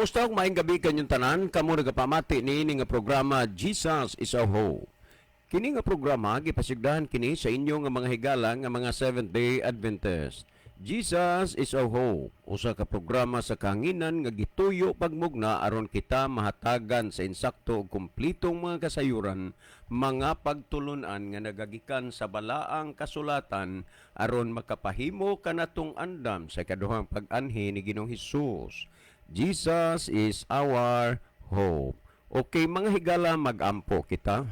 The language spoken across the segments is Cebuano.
Kumusta ug maayong gabi kanyong tanan, kamo nagapamati niini nga programa, Jesus is Our Hope. Kini nga programa gipasigdahan kini sa inyo nga mga higala nga mga Seventh Day Adventist. Jesus is Our Hope, usa ka programa sa kahanginan nga gituyo pagmugna aron kita mahatagan sa insakto ug kumplitong mga kasayuran, mga pagtulunan nga nagagikan sa balaang kasulatan aron makapahimo kanatong andam sa ikaduhang pag-anhi ni Ginoong Hesus. Jesus is our hope. Okay, mga higala, magampo kita.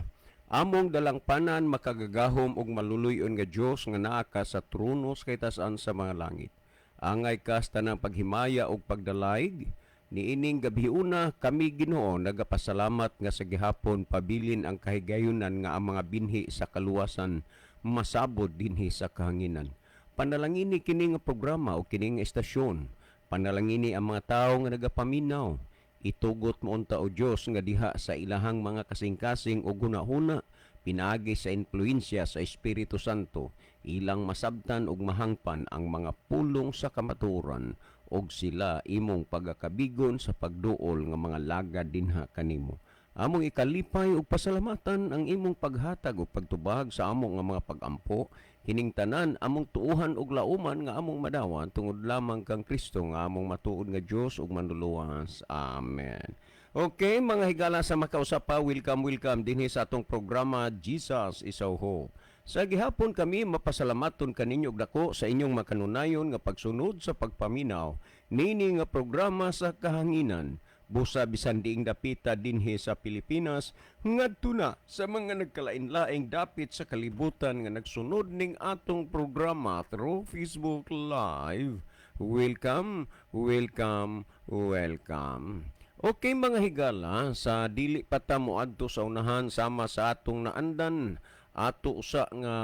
Among dalangpanan, makagagahom ug maluluy-on nga Dios nga naa ka sa trono sa kataas-an sa mga langit. Angay ka sa tanang paghimaya ug pagdalayg. Niining gabiuna kami, Ginoo, nagapasalamat nga sa gihapon pabilin ang kahigayunan nga ang mga binhi sa kaluwasan masabod dinhi sa kahanginan. Panalangini kini nga programa o kini nga estasyon. Panalangini ang mga tawo nga nagapaminaw. Itugot mo unta, o Dios, nga diha sa ilahang mga kasing-kasing o hunahuna, pinaagi sa impluensya sa Espiritu Santo, ilang masabtan ug mahangpan ang mga pulong sa kamatuoran ug sila imong pagakabigon sa pagduol nga mga lagad dinha kanimo. Among ikalipay ug pasalamatan ang imong paghatag ug pagtubag sa among nga mga pagampo. Kining tanan among tuuhan ug lauman nga among madawan tungod lamang kang Kristo nga among matuod nga Dios ug Manluluwas. Amen. Okay, mga higala sa makausapa, welcome, welcome dinhi sa atong programa, Jesus is Our Hope. Sa gihapon kami mapasalamaton kaninyo og dako sa inyong makanunayon nga pagsunod sa pagpaminaw nini nga programa sa kahanginan, busa bisan diing dapita dinhi sa Pilipinas ngadto na sa mga nagkalain-laing dapit sa kalibutan nga nagsunod ning atong programa through Facebook Live. Welcome, welcome, welcome. Okay, mga higala, sa dili pa ta moadto sa unahan, sama sa atong naandan, ato usa nga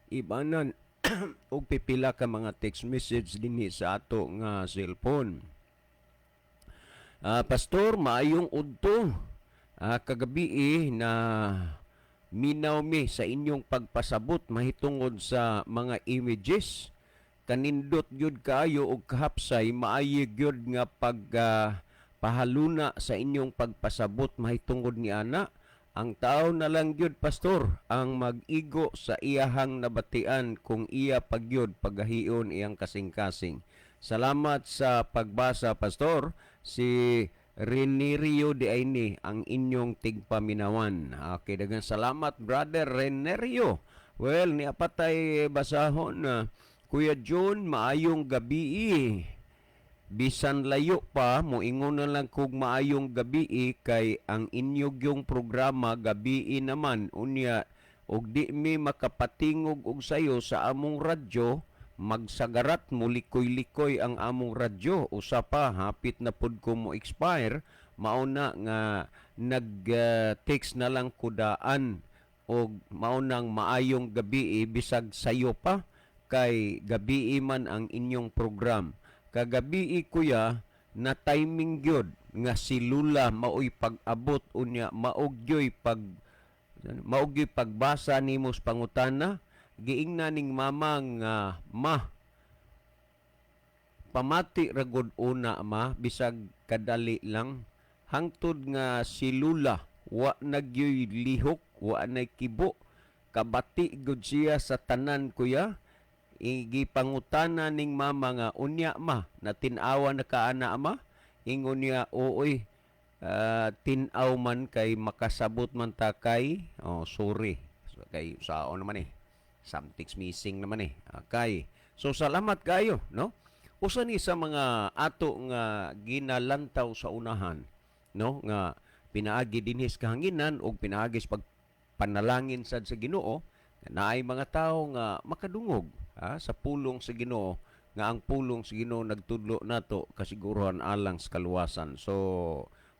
ibanan og pipila ka mga text message dinhi sa ato nga cellphone. Pastor, maayong udto. Kagabi na minaw mi sa inyong pagpasabot mahitungod sa mga images. Kanindot gyud kaayo og kahapsay, maayo gyud nga pag pahaluna sa inyong pagpasabot mahitungod ni ana. Ang tao na lang gyud, Pastor, ang mag-igo sa iyahang nabatian kung iya pagyud pagahion iyang kasing-kasing. Salamat sa pagbasa, Pastor. Si Renerio de Aini ang inyong tigpaminawan. Okay, daghang salamat, Brother Renerio. Well, ni apatay basahon na Kuya John, maayong gabi. Bisan layo pa, moingon na lang kog maayong gabi kay ang inyo yung programa gabi naman unya og di mi makapatingog og sayo sa among radyo, magsagarat, mulikoy-likoy ang among radyo. Usa pa, hapit na pud ko mo expire, mao na nga nag text na lang kudaan og mao nang maayong gabi bisag sayo pa kay gabi man ang inyong program. Kagabi, kuya, na timing gyud nga si Lula maoy pag-abot unya maog gyoy pagbasa nimo sa pangutana. Giingna ning mama nga, "Ma, pamati ra gud una, ma, bisag kadali lang." Hangtod nga si Lula wa nagyoy lihok, wa nay kibo, kabati gud siya sa tanan, kuya. Igipangutana ning mama nga, "Unya ma, natin-awa na ka ana, ama?" Ingon niya, "Ooy, tin-aw man kay makasabot man ta kay, oh, sorry." So, kay sao naman eh, something's missing naman eh. Okay, so salamat kayo, no? Usa ni sa mga ato nga ginalantaw sa unahan, no, nga pinaagi dinhi sa kahanginan og pinaagi sa pagpanalangin sad sa Ginoo nga naay mga tawo nga makadungog sa pulong sa Ginoo, nga ang pulong sa Ginoo nagtudlo nato kasiguruhan alang sa kaluwasan. So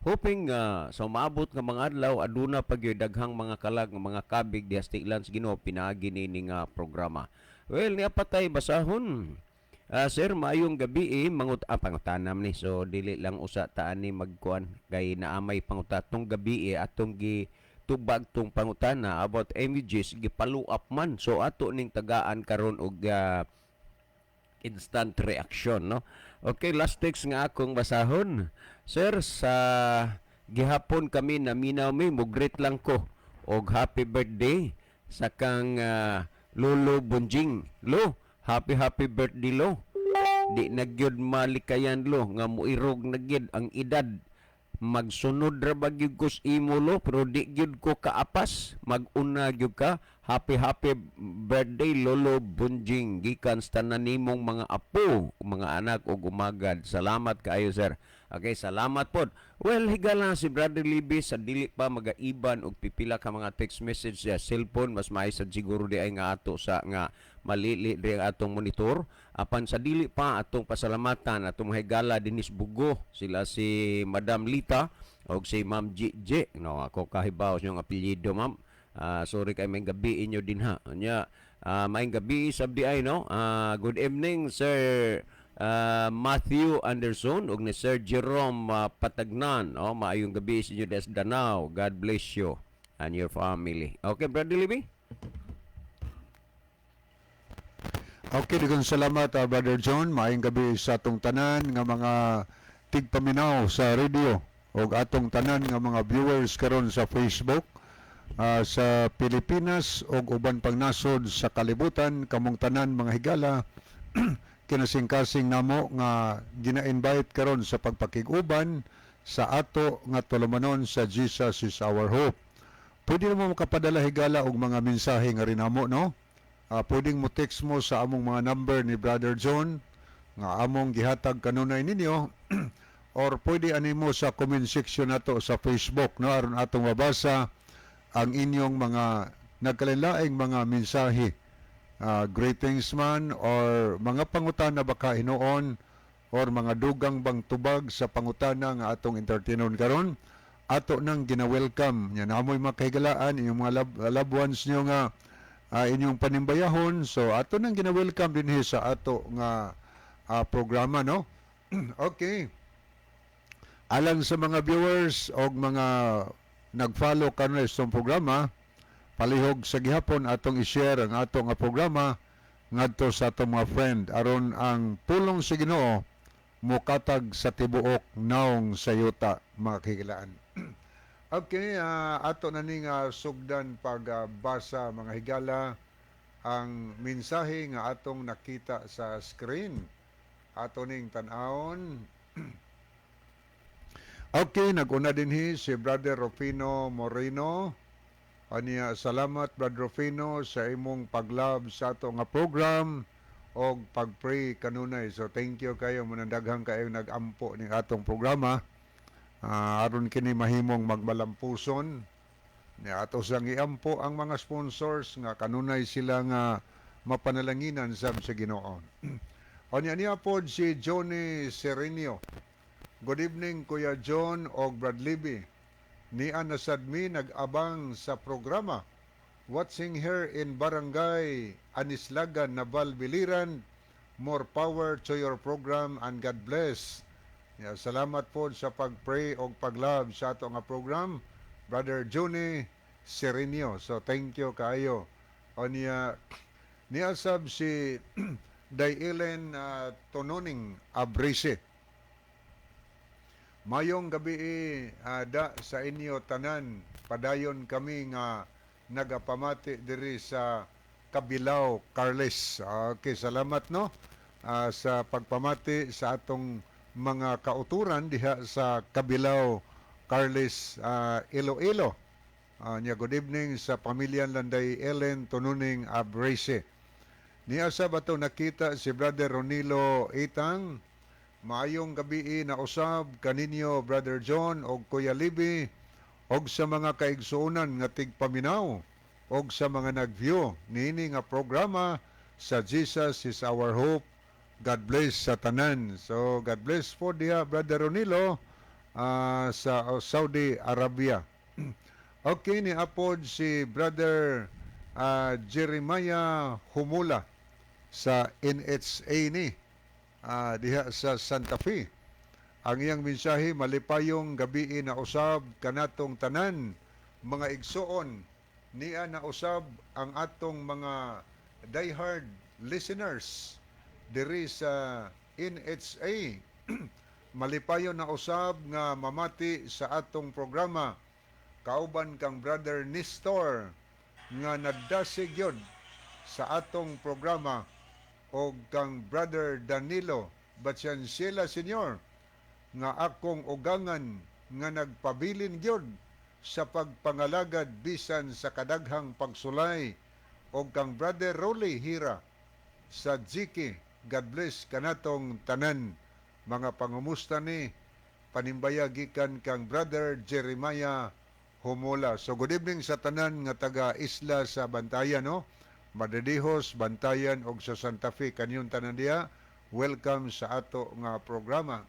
hoping nga sa umaabot nga mga adlaw aduna pa gyud daghang mga kalag nga mga kabig diha sa tiilan sa Ginoo pinaagi niini nga programa. Well, niya patay basahon. Sir, maayong gabi eh. Pangutanam ni. So, dili lang usa taan ni magkuan. Kay naamay panguta. Tong gabi eh, atong gi tubag tong pangutana about images, gi-follow up man. So, ato ning tagaan karon og instant reaction, no? Okay, last text nga akong basahon. "Sir, sa gihapon kami naminaw mi, mugreet lang ko og happy birthday sa kang Lolo Bunjing. Lo, happy happy birthday, Lo. Di na gyud malikayan, Lo, nga muirog na gyud ang edad. Magsunod ra ba gyud ko sa imo, Lo, pero di gyud ko kaapas. Mag-una gyud ka. Happy happy birthday, Lolo Bunjing, gikan sa tanan nimong mga apo, mga anak ug umagad. Salamat kaayo, sir." Okay, salamat pod. Well, higala, si Brother Libby sa dili pa magaiban og pipila ka mga text message sa cellphone, mas maay sad siguro di ay nga ato sa nga malili di ang atong monitor. Apan sa dili pa, atong pasalamatan atong mga higala dinis Bugo, sila si Madam Lita og si Ma'am GJ, no? Ako kahibaw sa inyong apelyido, ma'am. Ah, sorry kay may gabi inyo din ha. Nya, maayong gabi sab di ay, no. Ah, good evening, Sir Matthew Anderson ug ni Sir Jerome Patagnan, no? Maayong gabi sa inyo des Danao. God bless you and your family. Okay, Brother Libby. Okay, daghang salamat, Brother John. Maayong gabi sa atong tanan nga mga tigpaminaw sa radio ug atong tanan nga mga viewers karon sa Facebook sa Pilipinas ug uban pang nasod sa kalibutan. Kamong tanan, mga higala, kinasingkasing namo nga gina-invite karon sa pagpakig-uban sa ato nga tulumanon sa Jesus Is Our Hope. Pwede mo makapadala, higala, og mga mensahe nga rin namo, no? Pwedeng mo text mo sa among mga number ni Brother John nga among gihatag kanunay ninyo or pwede ani mo sa comment section nato sa Facebook, no, aron atong mabasa ang inyong mga nagkalainlaing mga mensahe, greetings man or mga pangutana baka hinuon or mga dugang bang tubag sa pangutana nga atong entertainon karon, ato nang gina-welcome nya namoy mga kahigalaan, inyong mga loved ones nyo nga inyong panimbayahon. So ato nang gina-welcome dinhi sa ato nga programa, no? Okay, alang sa mga viewers og mga nag-follow kanunay sa programa, palihog sa gihapon atong i-share ang ato nga programa ngadto sa atong mga friend aron ang pulong sa Ginoo mokatag sa tibuok naong sa yuta, mga kahigalaan. Okay, ato na ning sugdan pagbasa, mga higala, ang mensahe nga atong nakita sa screen. Ato ning tan-awon. Okay, nag-una dinhi si Brother Rufino Moreno. Aniya, "Salamat, Brother Rufino, sa imong paglove sa ato nga program og pag-pray kanunay." So thank you kayo, munang daghan kayo nag-ampo ning atong programa. Aron kini mahimong magmalampuson. Ni ato sang iampo ang mga sponsors nga kanunay sila nga mapanalanginan sab sa Ginoo. Onya niya pod si Johnny Serenio. "Good evening, Kuya John og Brad Libby. Nia na sad mi nag-abang sa programa. Watching here in Barangay Anislagan, Nabal, Biliran. More power to your program and God bless." Yeah, salamat po sa pag-pray og pag-love sa ato nga program, Brother Johnny Serenio. So thank you kaayo. Onya niya sab si Dayelen Tononing Abrese. "Mayong gabi da sa inyo tanan. Padayon kami nga nagapamati diri sa Kabilao, Carles." Okay, salamat, no, sa pagpamati sa atong mga kauturan diha sa Kabilao, Carles, Iloilo. Nya good evening sa pamilya Landay Ellen Tonuning Abrese. Niya sa bato nakita si Brother Ronilo Itang. "Maayong gabi na usab kaninyo, Brother John og Kuya Libby, og sa mga kaigsuonan nga tigpaminaw og sa mga nag-view niini nga programa sa Jesus Is Our Hope. God bless sa tanan." So God bless po diha, Brother Ronilo, sa Saudi Arabia. Okay, ni apod si Brother Jeremiah Humula sa NHA ni diha sa Santa Fe. Ang iyang mensahe, "Malipayong gabi na usab kanatong tanan, mga igsuon. Niya na usab ang atong mga diehard listeners diri sa NHA. Malipayon na usab nga mamati sa atong programa kauban kang Brother Nestor nga nadasig gyud sa atong programa og kang Brother Danilo Batsiansela Senior nga akong ugangan nga nagpabilin gyud sa pagpangalagad bisan sa kadaghang pagsulay og kang Brother Rolly Hira sa Jiki. God bless kanatong tanan. Mga pangumusta ni panimbaya gikan kang Brother Jeremiah Humula. So good evening sa tanan nga taga isla sa Bantayan, no? Madridejos, Bantayan og sa Santa Fe, kanyong tanan diha. Welcome sa ato nga programa.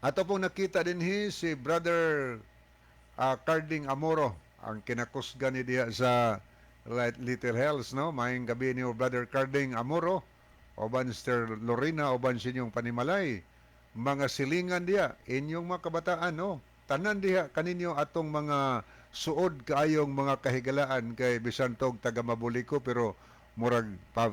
Ato pong nakita dinhi si Brother Carding Amoro, ang kinakusgan ni diha sa Little Hells, no? Maayong gabi niyo, Brother Carding Amoro, uban Sister Lorena, uban sa inyong panimalay. Mga silingan diha, inyong mga kabataan, no? Tanan diha kaninyo atong mga suod kaayong mga kahigalaan kay bisan tog taga Mabuliko, pero murag pa,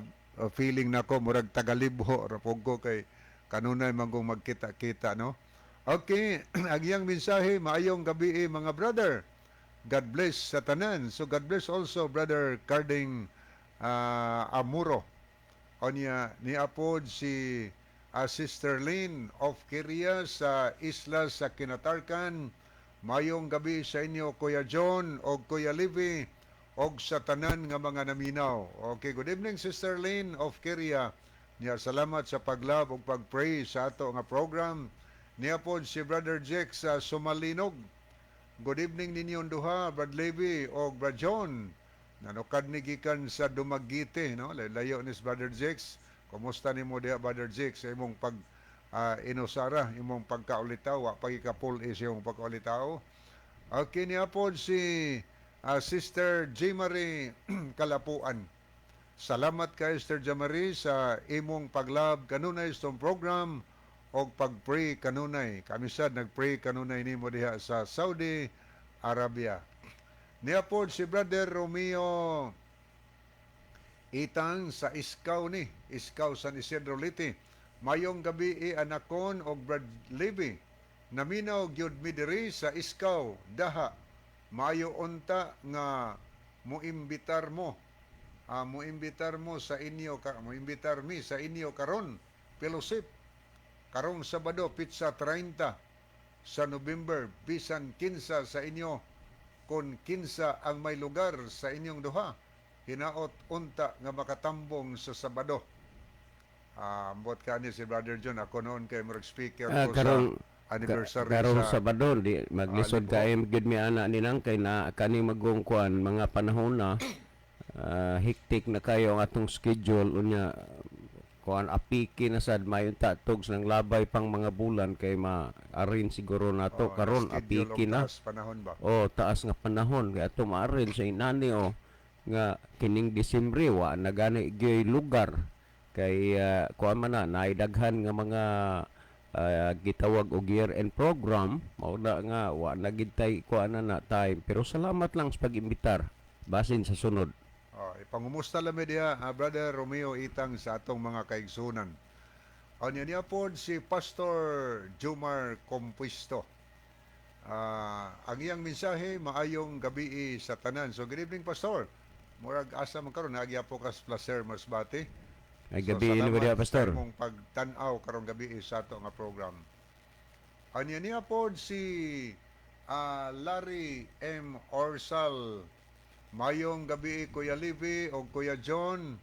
feeling nako murag taga-Libjo ra pud ko kay kanunay man kong magkita-kita, no? Okay, ang iyang mensahe, "Maayong gabi eh, mga brother. God bless sa tanan." So God bless also, Brother Carding Amuro. Onya niapod si Sister Lynn of Kiria sa isla sa Kinatarkan. "Mayong gabi sa inyo, Kuya John o Kuya Livy og sa tanan nga mga naminaw." Okay, good evening, Sister Lynn of Kiria. Niya salamat sa pag-love ug pag-pray sa ato nga program. Niapod si Brother Jack sa Sumalinog. "Good evening ninyong duha, Brad Levy o Brad John. Nanukad ni gikan sa Dumaguete, no? Layo ni si Brother Jakes. Kumusta nimo diha, Brother Jakes, sa imong pag inusara, imong pagkaulitaw, wa pagikapul is imong pagkaulitaw?" Okay, niapod si Sister J. Marie Kalapuan. "Salamat kay Sister J. Marie sa imong pag-love kanunay sa program og pag-pray kanunay. Kami sad nag-pray kanunay nimo diha sa Saudi Arabia." Niapod si Brother Romeo Itang sa Iskaw ni, Iskaw, San Isidro, Leyte. "Mayong gabi i anakon og Brad Levy. Naminaw gyud mi diri sa Iskaw, Daha. Maayo unta nga moimbitar mo sa inyo ka moimbitar mi sa inyo karon fellowship karong Sabado petsa 30 sa November, bisan kinsa sa inyo, kon kinsa ang may lugar sa inyong duha. Hinaot unta nga makatambong sa Sabado." Ambot ka ni si Brother John, ako noon kay murag speaker ko karon sa anniversary karon sa Sabado di maglisod Libho. Kay gyud mi ana ninang kay na kani magong kuan mga panahon na hectic na kayo ang atong schedule. Unya kuan apiki na sad, mayon ta tugs ng labay pang mga bulan kay ma-arrange siguro nato. Oh, Karon schedule apiki og na. Taas panahon ba? Oh, taas nga panahon kay ato ma-arrange sa inani oh nga kining Disembre wa na gani gyoy lugar kay kuan man na naay daghan nga mga gitawag og year end program, mao na nga wa na gid tay kuan na na time, pero salamat lang sa pag-imbitar, basin sa sunod. Oh, ipangumusta lang mi diha, Brother Romeo Itang, sa atong mga kaigsunan. Onya niya pod si Pastor Jumar Compuesto. Ang iyang mensahe, "Maayong gabi sa tanan." So good evening, Pastor. Murag asa man karon, nagya po kas Placer, Masbate. Ay gabi ni salamat ba diha, Pastor? sa imong pagtan-aw karong gabi sa ato nga program. Anya niya pod si Larry M. Orsal. "Mayong gabi, Kuya Livy o Kuya John.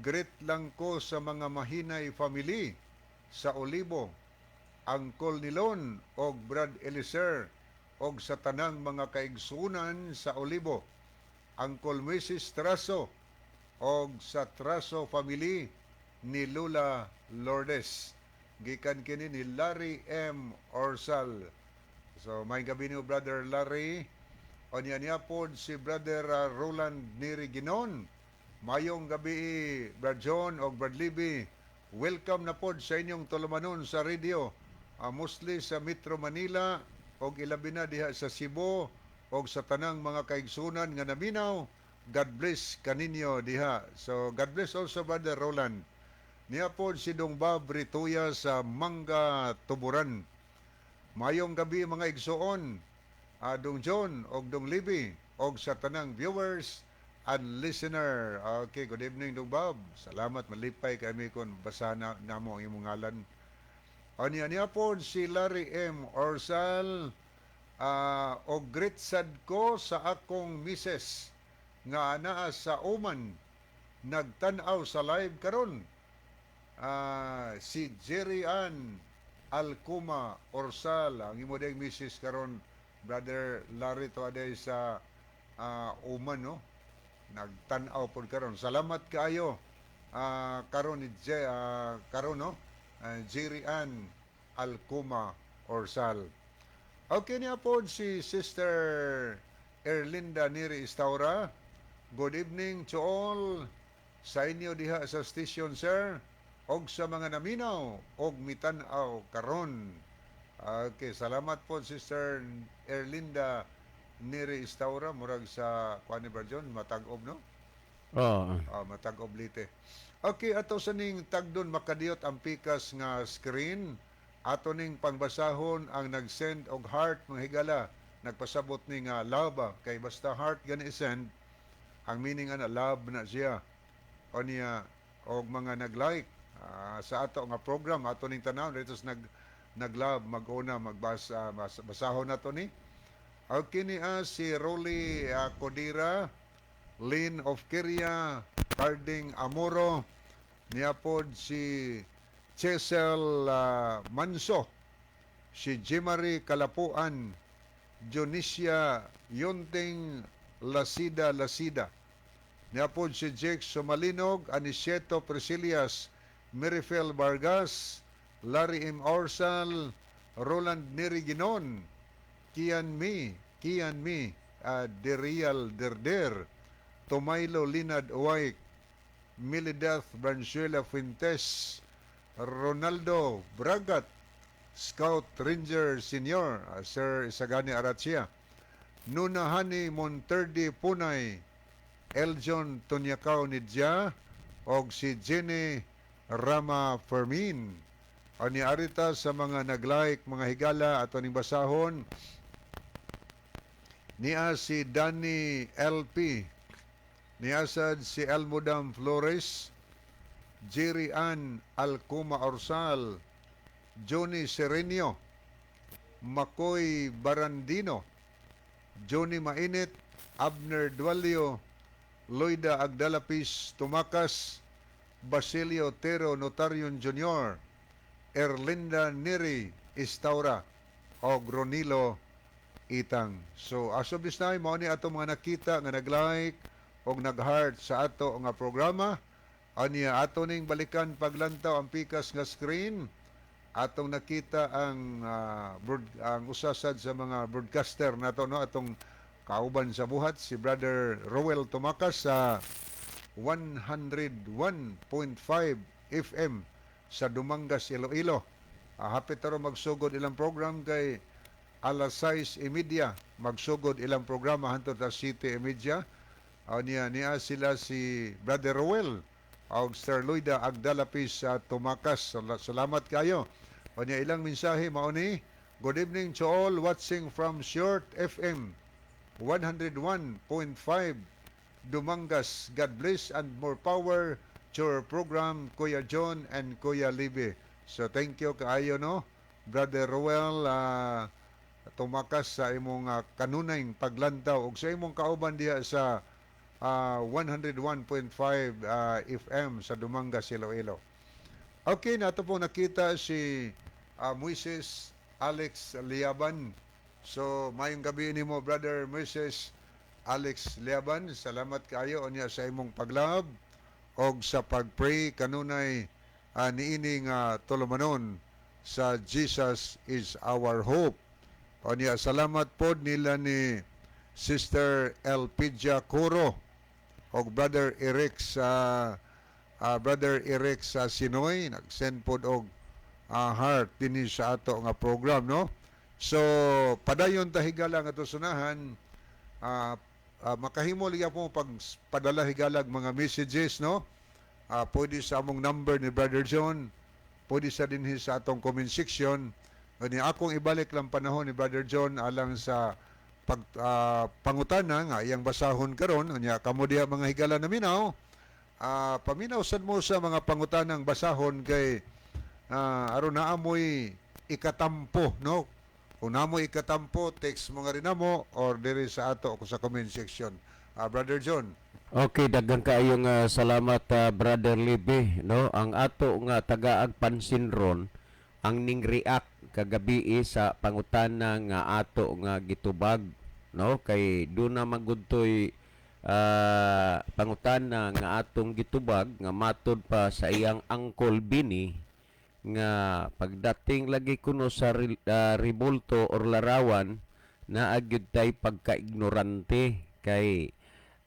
Greet lang ko sa mga Mahinay family sa Olibo. Uncle Nilon og Brad Eliser og sa tanang mga kaigsunan sa Olibo. Uncle Mrs. Traso og sa Traso family ni Lula Lourdes." Gikan kini ni Larry M. Orsal. So may gabi niyo, Brother Larry. Onya niya pod si Brother Roland Neri Ginon. "Mayong gabi, Brad John og Brad Libby. Welcome na pod sa inyong tulumanon sa radio. Mostly sa Metro Manila og ilabi na diha sa Cebu og sa tanang mga kaigsunan nga naminaw. God bless kaninyo diha." So God bless also, Brother Roland. Niya po si Dong Bob Rituya sa Mangga Tuburan. Mayong gabi, mga igsoon, Dong John og Dong Libby og sa tanang viewers and listener. Okay, good evening, Dong Bob. Salamat, malipay kami kung basa na namo ang imong ngalan. Anya niya po si Larry M. Orsal, og greet sad ko sa akong mises nga anaa sa Oman, nagtan-aw sa live karon, si Jerry Ann Alcuma Orsal. Ang imo ding misis karon, Brother Larry, to aday sa Oman, no, nagtan-aw pod karon. Salamat kaayo karon ni karon, no, Jerry Ann Alcuma Orsal. Okay, niya po si Sister Erlinda Neri Istaura. Good evening to all sa inyo diha sa station, sir, og sa mga naminaw og mitan-aw karon. Okay, salamat po, Sister Erlinda Neri Istaura, murag sa kuan ni Barjon, Matag-ob, no? Oo. Ah, Matag-ob, Leyte. Okay, ato sa ning tagdon makadiyot ang pikas nga screen. Ato ning pangbasahon ang nag-send og heart, mga higala. Nagpasabot ni nga love ah. Kay basta heart gani send, ang meaning ana love na siya. O niya og mga nag-like sa ato nga program, ato ning tanaw dito sa nag-love mag-una magbasa basahon nato ni. Okay, ni si Rolly Codira, Lynn of Kiria, Carding Amoro, niya pod si Chesel Manso, si Jimary Kalapuan, Dionisia Yunting Lasida Lasida. Niya pod si Jake Sumalinog, Aniceto Priscilias, Mirifel Vargas, Larry M. Orsal, Roland Neri Ginon, Kian Mi, Kian Mi, Derial Derder, Tomaylo Linad Uwayk, Milideth Branchuela Fuentes, Ronaldo Bragat, Scout Ranger Senior, Sir Isagani Arachia, Nunahani Monterde Punay, Eljon Tunyakaw Nidya, og si Jenny Rama Fermin. Ani arita sa mga nag-like, mga higala, ato ning basahon, niya si Danny LP, niya sad si Elmodam Flores, Jerry Ann Alcuma Orsal, Johnny Serenio, Makoy Barandino, Johnny Mainit, Abner Dualio, Loida Agdalapis Tumakas, Basilio Tero Notarion Jr., Erlinda Neri Istaura, og Ronilo Itang. So, as of this time, mao ni ato mga nakita nga nag-like og nag-heart sa ato nga programa. Anya ato ning balikan paglantaw ang pikas nga screen. Atong nakita ang usasad sa mga broadcaster nato, no, atong kauban sa buhat, si Brother Roel Tumakas sa 101.5 FM sa Dumangas, Iloilo. Hapit ro magsugod ilang program kay alas 6:30 magsugod ilang programa hantod sa 7:30. Niya niya sila si Brother Roel og Sir Loida Agdalapis sa Tumakas. Salamat kayo. O niya ilang mensahe mao ni: "Good evening to all watching from Short FM 101.5 Dumangas. God bless and more power to your program, Kuya John and Kuya Libby." So thank you kaayo, no, Brother Roel Tumakas, sa imong kanunay paglantaw ug sa imong kauban diha sa 101.5 FM sa Dumangas, Iloilo. Okay, nato po nakita si Moises Alex Liaban. So, mayong gabi nimo, Brother Moises Alex Liaban. Salamat kaayo unya sa imong paglove og sa pag-pray kanunay niini nga tulumanon sa Jesus is Our Hope. Unya salamat pod nila ni Sister Elpidia Coro og Brother Eric sa Sinoy, nag-send pod og heart dinhi sa ato nga program, no. So padayon ta, higala, nga sunahan makahimo liya po pag padala, higalag, mga messages, no. Pwede sa among number ni Brother John, pwede sa dinhi sa atong comment section. Ni akong ibalik lang panahon ni Brother John alang sa pag pangutana nga iyang basahon karon. Unya kamo diha, mga higala naminaw, paminaw sad mo sa mga pangutanang basahon kay aron naa moy ikatampo, no? Kung namo ikatampo, text mo nga rin namo or diri sa ato sa comment section. Brother John. Okay, daghan kaayong salamat, Brother Libe, no? Ang ato nga tagaag pansin ron ang ning react kagabi sa pangutana nga ato nga gitubag, no? Kay duna magudtoy pangutana nga atong gitubag nga matod pa sa iyang Uncle Bini nga pagdating lagi kuno sa ribulto or larawan, naa gyud tay pagkaignorante kay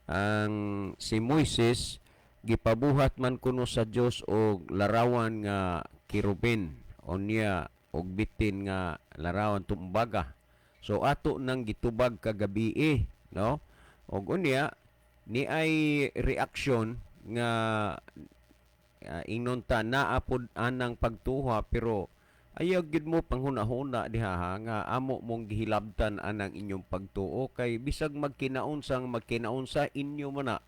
ang si Moises gipabuhat man kuno sa Dios og larawan nga kerubin, unya og bitin nga larawan tumbaga. So ato nang gitubag kagabi, no? Og unya ni ay reaksyon nga ingnon ta naa pod anang pagtuha, pero ayaw gyud mo panghuna-huna diha ha, nga amo mong gihilabtan anang inyong pagtuo kay bisag magkinaunsang magkinaunsa inyo man na.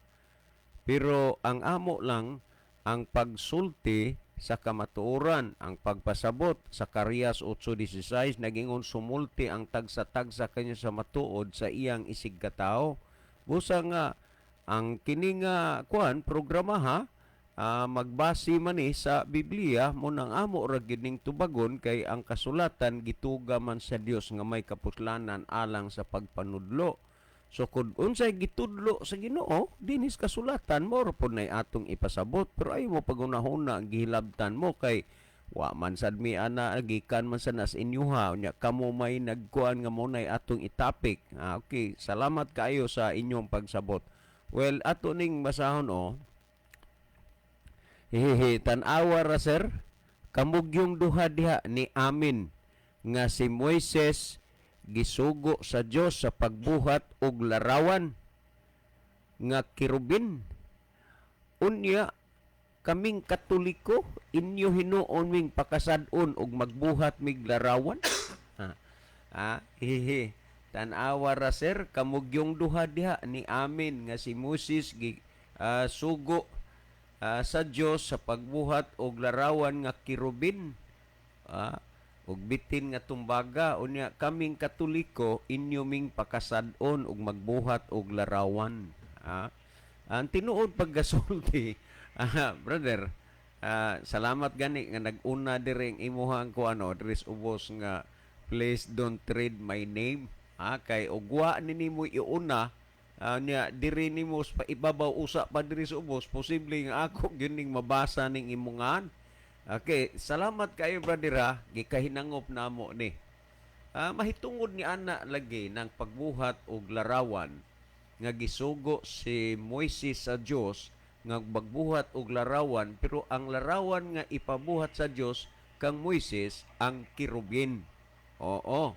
Pero ang amo lang ang pagsulti sa kamatuoran, ang pagpasabot sa Zacarias 8:16, nagingon sumulti ang tagsa-tagsa kanya sa matuod sa iyang isig katao. Busa nga ang kini nga kuan programa ha, magbase man ni sa Biblia mo nang amo ra gyud ning tubagon kay ang kasulatan gituga man sa Dios nga may kaputlanan alang sa pagpanudlo. So kung unsay gitudlo sa Ginoo dinis kasulatan, mo ra pod nay atong ipasabot, pero ay mo pagunahuna ang gihilabtan mo kay wa man sad mi ana, gikan man sad na sa inyoha, unya kamo may nagkuan nga mo nay atong itapik. Okay, salamat kaayo sa inyong pagsabot. Well, ato ning basahon oh. Hehehe, tan-awa ra, sir. Kamugyong duha diha ni amin nga si Moises gisugo sa Dios sa pagbuhat og larawan nga kerubin. Unya kaming Katoliko inyo hinuon ming pakasad-on og magbuhat mig larawan. Hehe. Tan-awa ra, sir, kamugyong duha diha ni amin nga si Moses gi sugo sa Dios sa pagbuhat og larawan nga kerubin ug bitin nga tumbaga, unya kaming Katoliko inyo ming pakasad-on og magbuhat og larawan. Ang tinuod paggasulti, brother, salamat gani nga nag-una diri ang imuhang kuano diri sa ubos nga "Please don't trade my name." Kay ugwa ni nimo iuna niya diri nimo sa ibabaw usa pa diri sa ubos, posible nga ako gyud ning mabasa ning imongan. Okay, salamat kayo, brother, ha. Gikahinangop namo ni. Mahitungod ni ana lagi ng pagbuhat og larawan nga gisugo si Moises sa Dios nga magbuhat og larawan, pero ang larawan nga ipabuhat sa Dios kang Moises ang kerubin. Oo.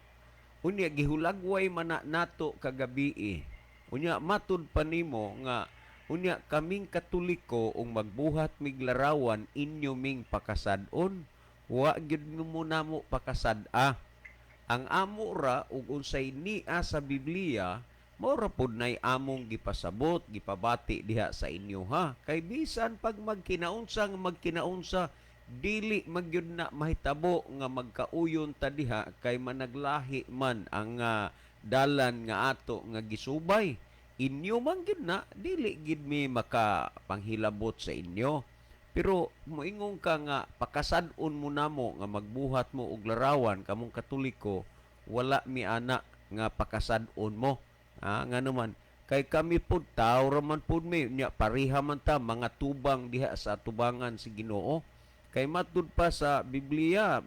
Unya gihulagway man na nato kagabi. Unya matud pa nimo nga unya kaming Katoliko ug magbuhat mig larawan inyo ming pakasad-on. Wa gyud mo namo pakasad-a. Ang amo ra ug unsay nia sa Biblia, mao ra pod nay among gipasabot, gipabati diha sa inyo ha. Kay bisan pag magkinaunsa nga magkinaunsa, dili magyud na mahitabo nga magkauyon ta diha kay managlahi man ang dalan nga ato nga gisubay. Inyo man gyud na, dili gid mi makapanghilabot sa inyo. Pero moingon ka nga pakasad-on mo namo nga magbuhat mo og larawan kamong Katoliko, wala mi ana nga pakasad-on mo. Nga naman kay kami pud tao ra man pud mi nya, pareha man ta mga tubang diha sa tubangan si Ginoo. Kay matud pa sa Biblia,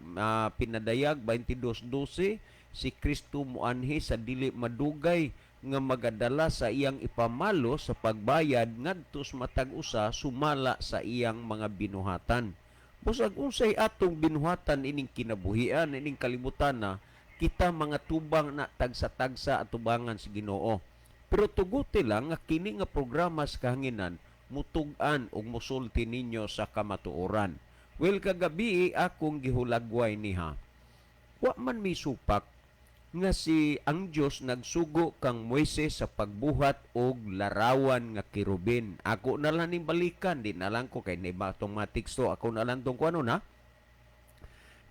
pinadayag 22:12, si Kristo moanhi sa dili madugay nga magadala sa iyang ipamalo sa pagbayad ngadto sa matag usa sumala sa iyang mga binuhatan. Busag unsay atong binuhatan ining kinabuhian, ining kalibutan na kita mga tubang na tagsa-tagsa atubangan sa Ginoo. Pero tuguti lang nga kini nga programa sa kahanginan mutug-an ug musulti ninyo sa kamatuoran. Well, kagabi akong gihulagway niha. Wa man mi supak nga si ang Dios nagsugo kang Moises sa pagbuhat og larawan nga kerubin. Ako na lang ning balikan, di na lang ko kay na itong mga teksto, ako na lang tong kuano na.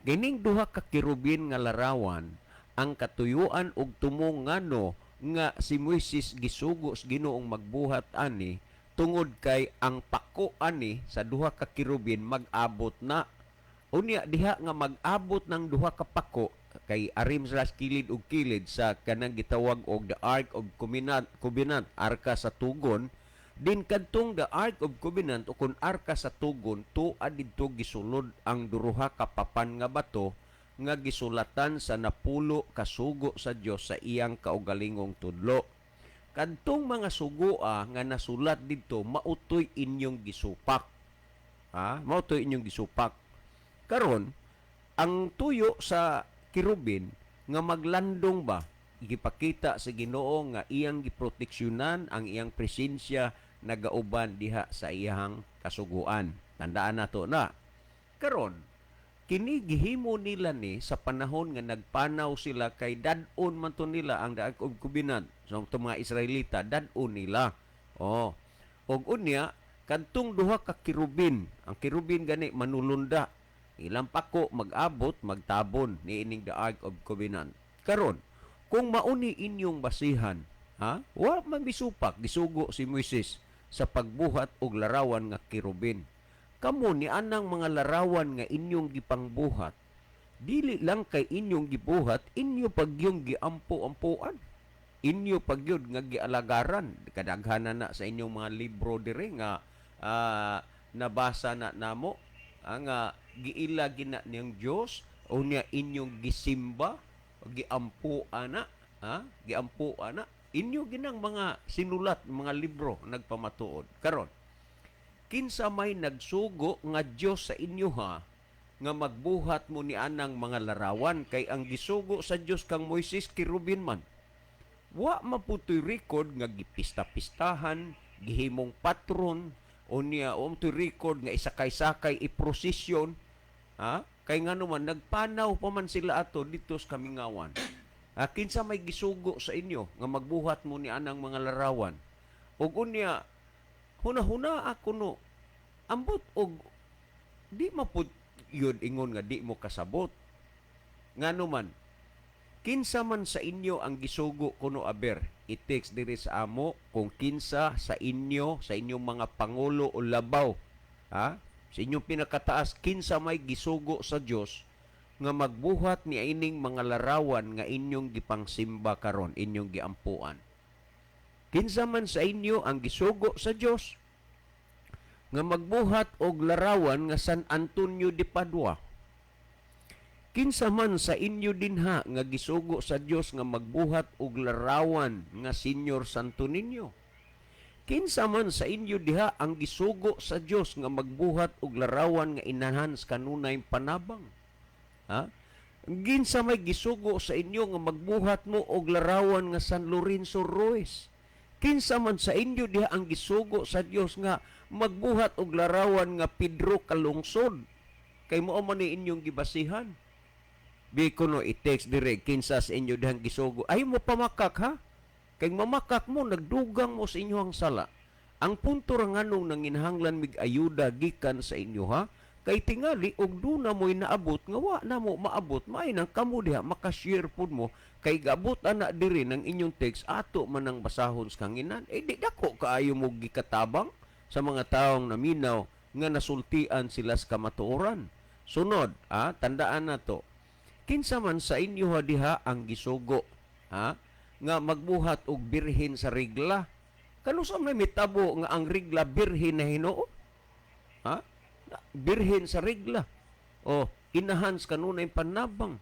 Kining duha ka kerubin nga larawan ang katuyuan og tumong ngano nga si Moises gisugo sa Ginoong magbuhat ani, tungod kay ang pako ani sa duha ka kerubin mag-abot na. Unya diha nga mag-abot ng duha ka pako kay arim sila sa kilid og kilid sa kanang gitawag og the Ark of Covenant, arka sa tugon. Din kadtong the Ark of Covenant o kun arka sa tugon, tua didto gisulod ang duha ka papan nga bato nga gisulatan sa 10 ka sugo sa Dios sa iyang kaugalingong tudlo. Kadtong mga sugoa nga nasulat didto mautoy inyong gisupak. Ha? Mautoy inyong gisupak. Karon, ang tuyo sa kerubin nga maglandong ba, gipakita sa Ginoo nga iyang giproteksyonan ang iyang presensya nagauban diha sa iyang kasuguan. Tandaan nato na. Karon, kini gihimo nila ni sa panahon nga nagpanaw sila kay dad-on man to nila ang Ark of Covenant. So itong mga Israelita, dad-on nila. Oh. Og unya kadtong duha ka kerubin, ang kerubin gani manulunda. Ilang pako mag-abot, magtabon ni ining the Ark of Covenant. Karon, kung mauni inyong basihan, ha? Wa man misupak gisugo si Moises sa pagbuhat og larawan nga kerubin. Kamo ni anang mga larawan nga inyong gipangbuhat, dili lang kay inyong gibuhat, inyo pagyong giampo-ampoan. Inyo pagyud nga gialagaran. Kadaghanan na sa inyong mga libro dire nga nabasa na namo ang giila gina niyang Dios unya inyong gisimba, giampo ana, ha, giampo ana. Inyo ginang mga sinulat, mga libro nagpamatuod. Karon, kinsa may nagsugo nga Dios sa inyo ha nga magbuhat mo ni anang mga larawan? Kay ang gisugo sa Dios kang Moises, kerubin man. Wa maputoy record nga gipista-pistahan, gihimong patron unya o toy record nga isakay-sakay iprosesyon, ha? Kay ngano man nagpanaw pa man sila ato dito sa kamingawan. Ha, kinsa may gisugo sa inyo nga magbuhat mo ni anang mga larawan? Ug unya huna-huna ako no, ambot og di mapud yun ingon nga di mo kasabot. Ngano man, kinsa man sa inyo ang gisugo kuno? Aber i-text diri sa amo kung kinsa sa inyo, sa inyong mga pangulo o labaw, ha, sa inyong pinakataas, kinsa may gisugo sa Dios nga magbuhat ni ining mga larawan nga inyong gipangsimba karon, inyong giampuan. Kinsa man sa inyo ang gisugo sa Dios nga magbuhat og larawan nga San Antonio de Padua? Kinsa man sa inyo dinha nga gisugo sa Dios nga magbuhat og larawan nga Senyor Santo Niño? Kinsa man sa inyo diha ang gisugo sa Dios nga magbuhat og larawan nga Inahan sa kanunay panabang? Ha? Kinsa may gisugo sa inyo nga magbuhat mo og larawan nga San Lorenzo Ruiz? Kinsa man sa inyo diha ang gisugo sa Dios nga magbuhat og larawan nga Pedro Calungsod? Kay mao man ni inyong gibasihan. Bi kuno i-text dire kinsa sa inyo dihang gisugo. Ay mo pamakak ha? Kay mamakak mo, nagdugang mo sa inyong sala. Ang punto ra nganong nanginahanglan mig ayuda gikan sa inyo ha? Kay tingali og duna mo'y naabot nga wa na mo maabot, maay nang kamo diha makashare pud mo, kay gabot ana diri ng inyong text, ato man ang basahon sa kanginan. Eh di dako kaayo mo gikatabang sa mga taong naminaw nga nasultian sila sa kamatuoran. Sunod, tandaan na to. Kinsa man sa inyo ha diha ang gisugo, ha, nga magbuhat og birhen sa regla? Kanusa may mitabo nga ang regla birhen na Hinoo? Ha? Birhen sa regla. O Inahan sa kanunay panabang.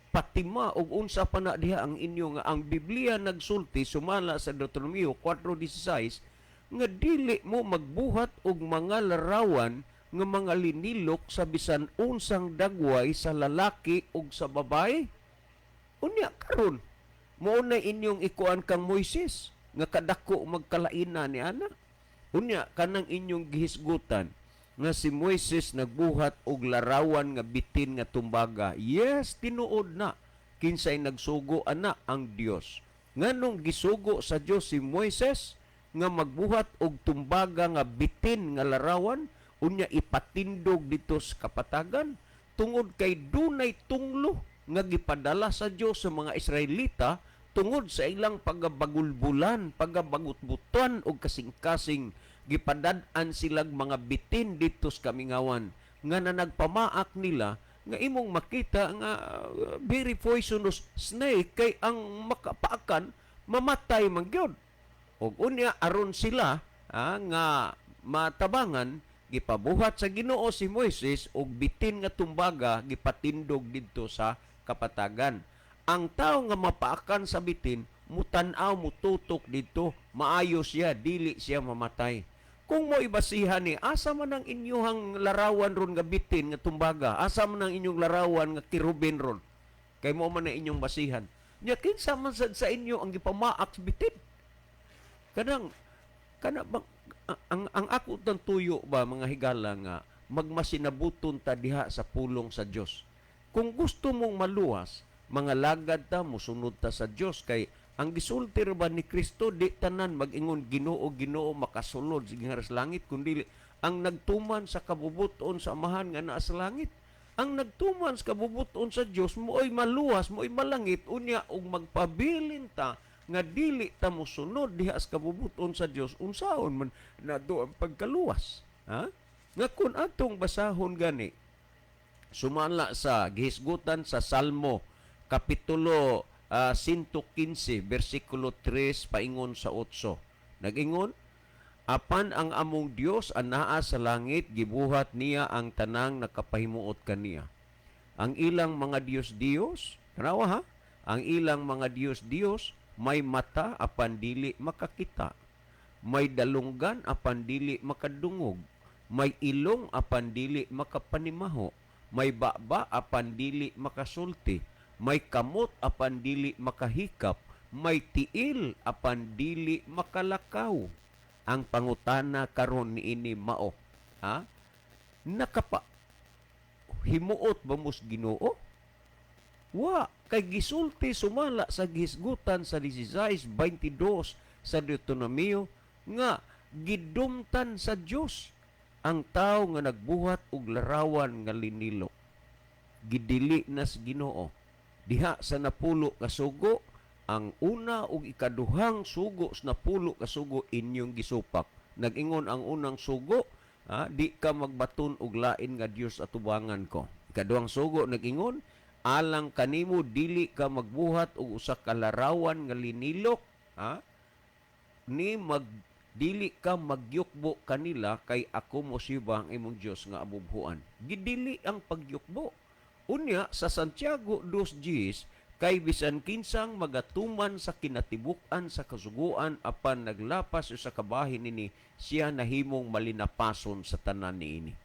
Patima og unsa pa na diha ang inyo nga ang Biblia nagsulti sumala sa Deuteronomio 4:16 nga dili mo magbuhat og mga larawan nga mga linilok sa bisan unsang dagway sa lalaki ug sa babae. Unya karon, mao na inyong ikuan kang Moises nga kadako magkalaina ni ana. Unya kanang inyong gihisgutan nga si Moises nagbuhat og larawan nga bitin nga tumbaga. Yes, tinuod na. Kinsay nagsugo ana? Ang Dios. Nganong gisugo sa Dios si Moises nga magbuhat og tumbaga nga bitin nga larawan, unya ipatindog dito sa kapatagan? Tungod kay dunay tunglo nga gipadala sa Dios sa mga Israelita tungod sa ilang pagabagulbulan, pagabagutbutan og kasing-kasing. Gipadad-an silag mga bitin dito sa kamingawan nga na nagpamaak nila nga imong makita nga very poisonous snake, kay ang makapaakan mamatay man gyud. Og unya aron sila nga matabangan, gipabuhat sa Ginoo si Moises og bitin nga tumbaga, gipatindog didto sa kapatagan. Ang tao nga mapaakan sa bitin, mutan-aw, mututok didto, maayo siya, dili siya mamatay. Kung mo ibasihan ni, asa man ang inyuhang larawan ron nga bitin nga tumbaga? Asa man ang inyong larawan nga kerubin ron? Kay mo man ang inyong basihan. Nya kinsa man sad sa inyo ang gipamaak sa bitin? Kanang kana bang ang ako tang tuyo ba, mga higala, nga magmasinabuton ta diha sa pulong sa Dios. Kung gusto mong maluwas, mga lagad ta, musunod ta sa Dios, kay ang gisulti ra ba ni Kristo, "Di tanan mag-ingon, 'Ginoo, Ginoo,' makasulod sa gingharian sa langit, kundi ang nagtuman sa kabubuton sa Amahan nga naa sa langit." Ang nagtuman sa kabubuton sa Dios mo'y maluwas, mo'y malangit. Unya og magpabilin ta nga dili ta mosunod diha sa kabubuton sa Dios, unsaon man nato ang pagkaluwas, ha? Nga kun atong basahon gani sumala sa gihisgutan sa Salmo kapitulo 115 bersikulo 3 paingon sa 8, nag-ingon, "Apan ang among Dios anaa sa langit, gibuhat niya ang tanang nakapahimuot kaniya. Ang ilang mga Dios-Dios," tanawa ha, "ang ilang mga Dios-Dios may mata apan dili makakita, may dalunggan apan dili makadungog, may ilong apan dili makapanimaho, may baba apan dili makasulti, may kamot apan dili makahikap, may tiil apan dili makalakaw." Ang pangutana karon niini mao, ha? Nakapa himuot ba mos Ginoo? Wa, kay gisulti sumala sa gihisgutan sa 16:22 sa Deuteronomio nga gidumtan sa Dios ang tao nga nagbuhat og larawan nga linilo. Gidili na sa Ginoo. Diha sa 10 ka sugo, ang una ug ikaduhang sugo sa 10 ka sugo inyong gisupak. Nag-ingon ang unang sugo, "Di ka magbaton og lain nga Dios atubangan ko." Ikaduhang sugo nag-ingon, "Alang kanimo dili ka magbuhat og usa ka larawan nga linilok, ha? Ni mag dili ka magyukbo kanila, kay ako mo siya ang imong Dios nga abubhuan." Gidili ang pagyukbo. Unya sa Santiago 2:10, "Kay bisan kinsang magatuman sa kinatibuk-an sa kasuguan apan naglapas sa kabahin nini, siya nahimong malinapason sa tanan niini."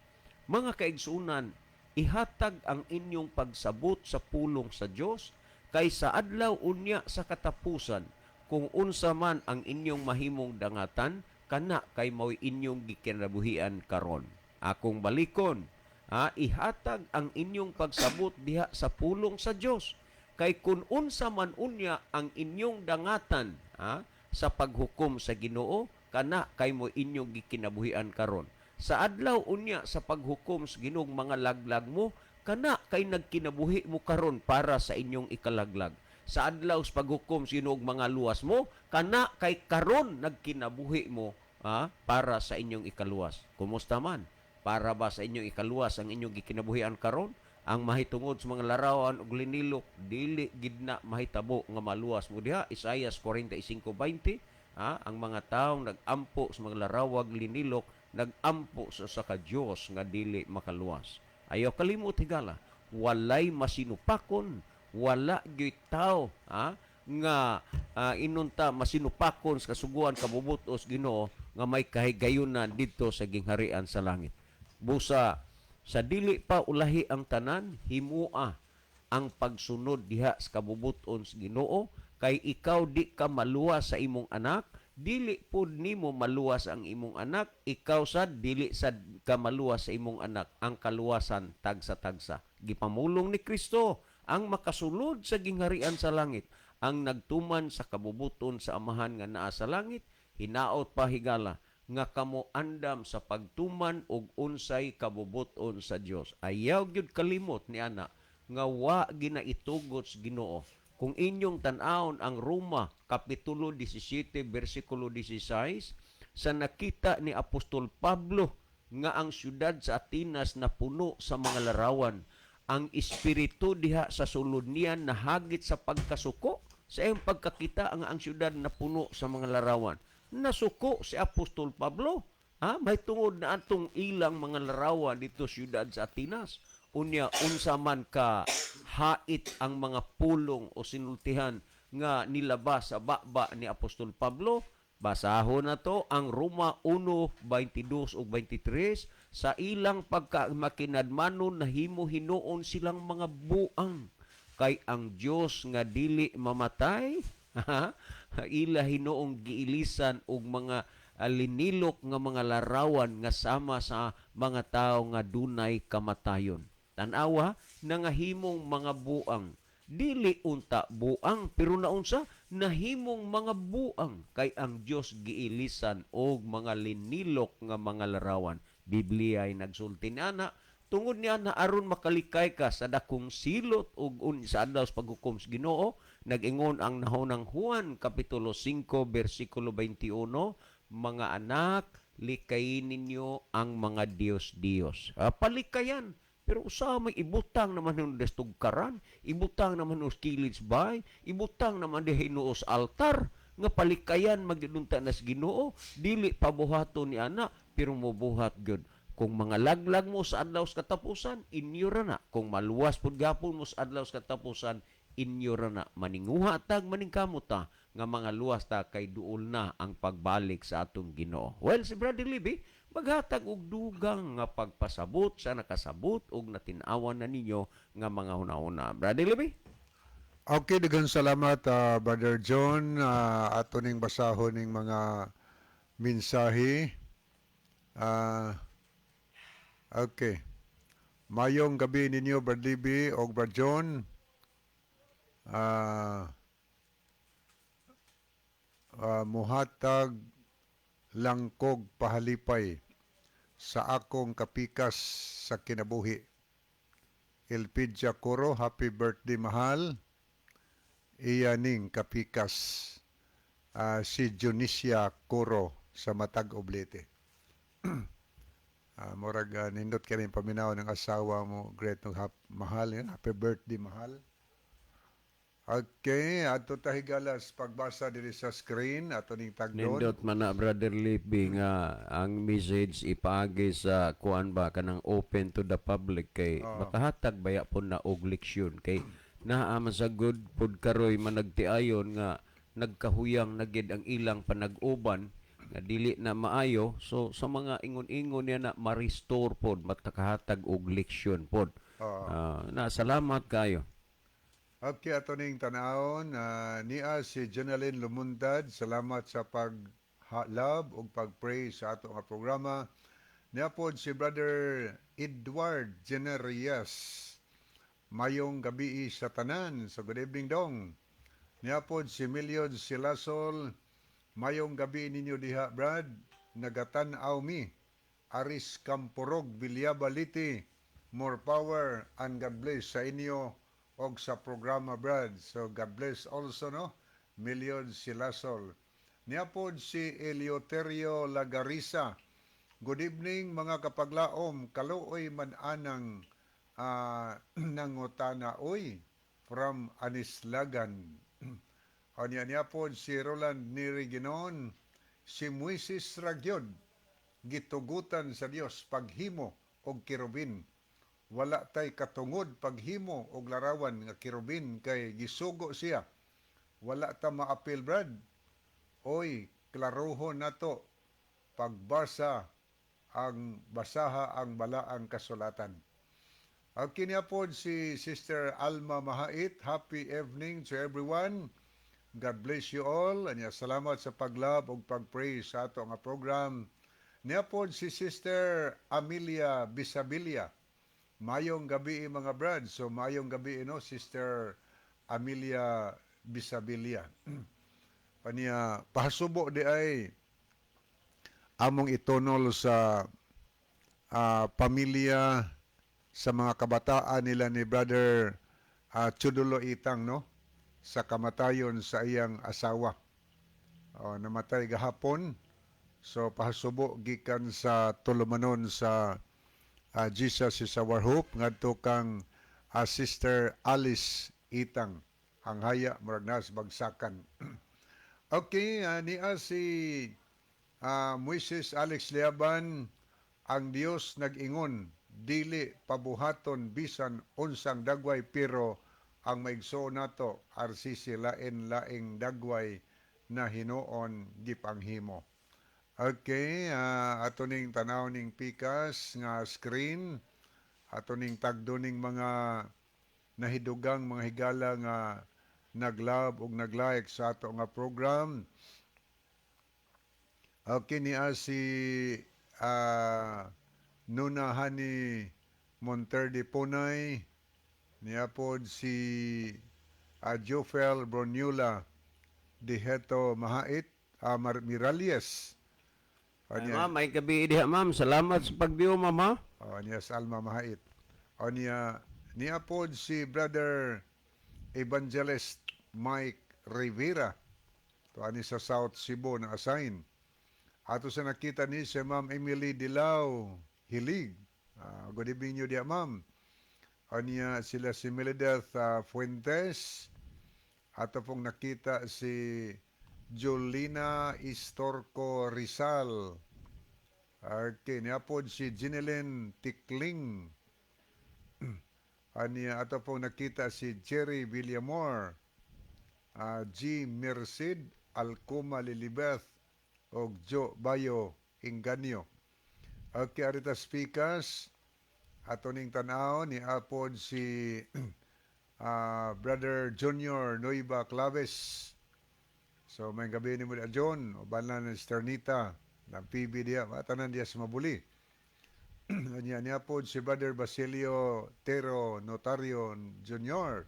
Mga kaigsunan, ihatag ang inyong pagsabot sa pulong sa Dios, kay sa adlaw unya sa katapusan, kung unsa man ang inyong mahimong dangatan, kana kay mao'y inyong gikinabuhian karon. Akong balikon, ha, ihatag ang inyong pagsabot diha sa pulong sa Dios, kay kun unsa man unya ang inyong dangatan, ha, sa paghukom sa Ginoo, kana kay mo inyong gikinabuhian karon. Sa adlaw unya sa paghukom sa Ginoo, mga laglag mo, kana kay nagkinabuhi mo karon para sa inyong ikalaglag. Sa adlaw sa paghukom sa Ginoo, mga luwas mo, kana kay karon nagkinabuhi mo, ha, para sa inyong ikaluwas. Kumusta man? Para ba sa inyong ikaluwas ang inyong gikinabuhian karon? Ang mahitungod sa mga larawan og linilok, dili gid na mahitabo nga maluwas mo diha. Isaias 45:20, ha, ang mga taong nag-ampo sa mga larawag linilok, nag-ampo sa usa ka Dios nga dili makaluwas. Ayaw kalimot, higala, walay masinupakon, wala gyud tao, ha, nga inunta masinupakon sa kasuguan kabubutos Ginoo nga may kahigayunan didto sa gingharian sa langit. Busa sa dili pa ulahi ang tanan, himua ang pagsunod diha sa kabubuton sa Ginoo, kay ikaw di ka maluwas sa imong anak, Dili pud nimo maluwas ang imong anak, ikaw sad dili sad ka maluwas sa imong anak. Ang kaluwasan tagsa-tagsa. Gipamulong ni Kristo, ang makasulod sa gingharian sa langit ang nagtuman sa kabubuton sa Amahan nga naa sa langit. Hinaot pa, higala, nga kamo andam sa pagtuman og unsay kabubuton sa Dios. Ayaw gyud kalimot ni ana nga wa ginaitugot sa Ginoo. Kung inyong tan-awon ang Roma kapitulo 17 bersikulo 16, sa nakita ni Apostol Pablo nga ang syudad sa Atenas na puno sa mga larawan, ang espiritu diha sa sulod niya nahagit sa pagkasuko sa iyang pagkakita ang syudad na puno sa mga larawan. Nasuko si Apostol Pablo, ha, may tungod na atong ilang mga larawan dito syudad sa Atenas. Unya unsa man ka hait ang mga pulong o sinultihan nga nilabas sa baba ni Apostol Pablo? Basahon na to ang Roma 1:22 ug 23: "Sa ilang pagka makinadmanon nahimo hinuon silang mga buang, kay ang Dios nga dili mamatay ila hinuong giilisan og mga linilok nga mga larawan nga sama sa mga tawo nga dunay kamatayon." Tan-awa, nangahimong mga buang. Dili unta buang, pero naunsa, nahimong mga buang kay ang Dios giilisan og mga linilok nga mga larawan. Biblia ay nagsulti niana. Tungod niya na aron makalikay ka sa dakong silot ug sa adlaw sa paghukom sa Ginoo, nag-ingon ang nahonang Juan kapitulo 5 bersikulo 21, "Mga anak, likayin ninyo ang mga Diyos-Diyos." Palikayan. Pero usa may ibutang naman ng destugkaran, ibutang naman ng kilid bay, ibutang naman diha hinuos altar nga palikayan magyudunta na sa Ginoo, dili pabuhaton ni ana, pero mobuhat gyud. Kung mga laglag mo sa adlaw sa katapusan, inyo ra na. Kung maluwas pud gapon mo sa adlaw sa katapusan, inyo ra na. Maninguha tag maningkamot ta nga mga luwas ta kay duol na ang pagbalik sa atong Ginoo. Well, si Brother Libby maghatag og dugang nga pagpasabot sa nakasabot og natin-awan na ninyo nga mga hunahuna. Brother Libby? Okay, daghang salamat, Brother John. Ato ning basahon ning mga mensahe. Okay. Mayong gabi ninyo, Brad Libby og Brad John. Muhatag lang kog pahalipay sa akong kapikas sa kinabuhi. Elpidia Coro, happy birthday, mahal. Iya ning kapikas si Junisia Coro sa Matag Oblete. Murag nindot kini paminaw ng asawa mo, great no, mahal yun. Happy birthday, mahal. Okay, ato ta, higalas, pagbasa diri sa screen ato ning tagdon. Nindot man na, Brother Libby, nga ang message ipaagi sa kuan ba, kanang open to the public, kay makahatag baya po na og leksyon, kay naa man sa good pod karoy managtiayon nga nagkahuyang na gid ang ilang panag-uban nga dili na maayo. So sa mga ingon-ingon niya na ma-restore pod, matakahatag og leksyon pod. Na salamat kayo. Okay, ato ning tanawon niya si Jeneline Lumundad, salamat sa pag love ug pag-pray sa ato nga programa. Niya pod si Brother Edward Generias. Mayong gabi sa tanan. So good evening dong. Niya pod si Milion Silasol. Mayong gabi ninyo diha, Brad. Nagatan-aw mi. Aris Camporog, Villaba, Leyte. More power and God bless sa inyo og sa programa, Brad. So God bless also, no. Milion Silasol. Niya pod si Eleuterio Lagarisa. Good evening, mga kapaglaom, kaluoy man anang nangutana oy, from Anislagan. Anya niya po si Roland Niriginon, si Moises Ragyod, gitugutan sa Dios paghimo og kerubin. Wala tay katungod paghimo og larawan nga kerubin kay gisugo siya. Wala ta maapil, Brad. Oy, klarohon nato pagbasa ang basaha ang balaang kasulatan. Ang niya po si Sister Alma Mahait, happy evening to everyone. God bless you all. Anya, salamat sa pag-love ug pag-pray sa ato nga program. Niya pod si Sister Amelia Bisabilia. "Mayong gabi, mga brad." So mayong gabi, no, Sister Amelia Bisabilia. Paniya pahasubo di ay among itunol sa pamilya, sa mga kabataan nila ni Brother Chudulo Itang, no, sa kamatayon sa iyang asawa. Oh, namatay gahapon. So pahasubo gikan sa tulumanon sa Jesus Is Our Hope ngadto kang Sister Alice Itang. Ang haya murag nas bagsakan. Okay, niya si Moises Alex Liaban, "Ang Dios nag-ingon, dili pabuhaton bisan unsang dagway, pero ang maigsoon nato RCC lain laing dagway na hinuon gipanghimo." Okay, ato ning tanaw ning pikas nga screen, ato ning tagdo ning mga nahidugang mga higala nga nag-love ug nag-like sa ato nga program. Okay, niya si Nuna Hani Monterde Punay, niya pod si Jofel Bronula Diheto Mahait Miralles. Ay, Niya, ma'am, may gabi diha, ma'am. Salamat sa pag-view, ma'am, ha? Oh, niya sa Alma Mahait. O niya, niya pod si Brother Evangelist Mike Rivera. To ani sa South Cebu na assign. Ato sa nakita ni si Ma'am Emily Dilao Hilig. Good evening niyo diya, ma'am. O niya sila si Melideth Fuentes. Ato pong nakita si Jolina Istorco Rizal. Okay, niya pod si Ginelyn Tikling. Aniya ato pong nakita si Jerry Villamor, G. Merced, Alcoma Lilibeth, og Joe Bayo Inganyo. Okay, arita speakers, ato ning tanaw ni apod si Brother Junior Nueva Claves. So may gabi ni mo diya, John, uban lang ni Sister Nita, ng PB diya, matanan diya sa Mabuli. Niya niya po si Brother Basilio Tero Notario Jr.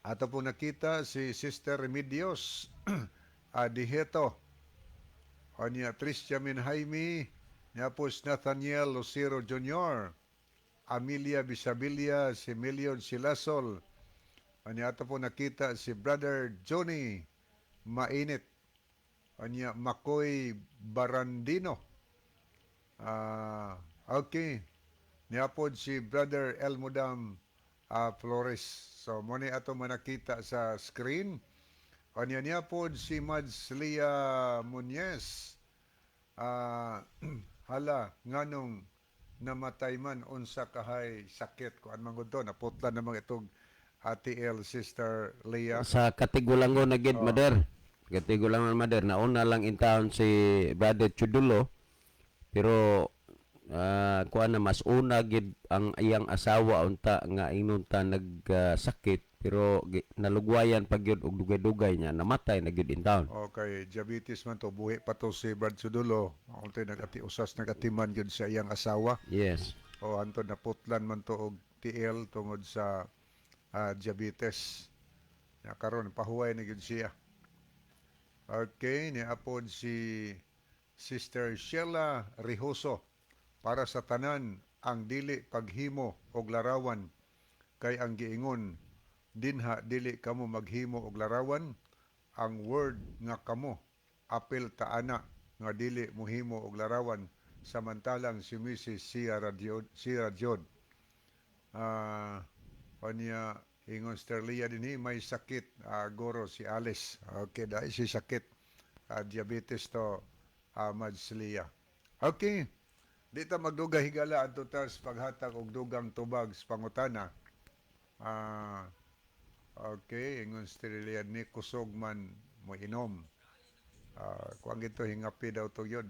Ato po nakita si Sister Remedios Adiheto. O niya Tricia Jaime, niya po si Nathaniel Lucero Jr., Amelia Bisabilia, si Milion Silasol. O niya ato po nakita si Brother Johnny Mainit. O niya Makoy Barandino. Okay. Niya po si Brother Elmudam Flores. So, mo ni ato manakita sa screen. O niya niya po si Mads Lia Muñez. "Hala, nganong namatay man, unsa kahay sakit?" Kuan man gud to, naputlan namang itong ATL, Sister Leah. Sa Katigulangon na gid, Mader. Katigulangon, Mader. Nauna lang in town si Brother Chudulo. Pero kuan na mas una gid ang iyang asawa unta nga inunta nagsakit, pero nalugwayan pa gyud og dugay-dugay niya namatay na gyud in town. Okay, diabetes man to, buhi pa to si Brad Chudulo. Untay nagati usas nagatiman gyud sa iyang asawa. O anto naputlan man to og TL tungod sa diabetes. Ya karon pahuway na gyud siya. Okay, niapod si Sister Sheila Rihoso. "Para sa tanan ang dili paghimo og larawan, kay ang giingon dinha dili kamo maghimo og larawan, ang word nga kamo apil taana nga dili mohimo og larawan, samantalang si Mrs. Sia Radiod Sia Radiod." Kanya ingon Sterlia dinhi, may sakit goro si Alice. Okay, dahil si sakit diabetes to, Madslia. Okay. Di ta magdugay, higala, adto tas paghatag og dugang tubag sa pangutana. Okay, ingon Sterlia ni kusog man mo inom. Kuan gito hingapi daw to yun.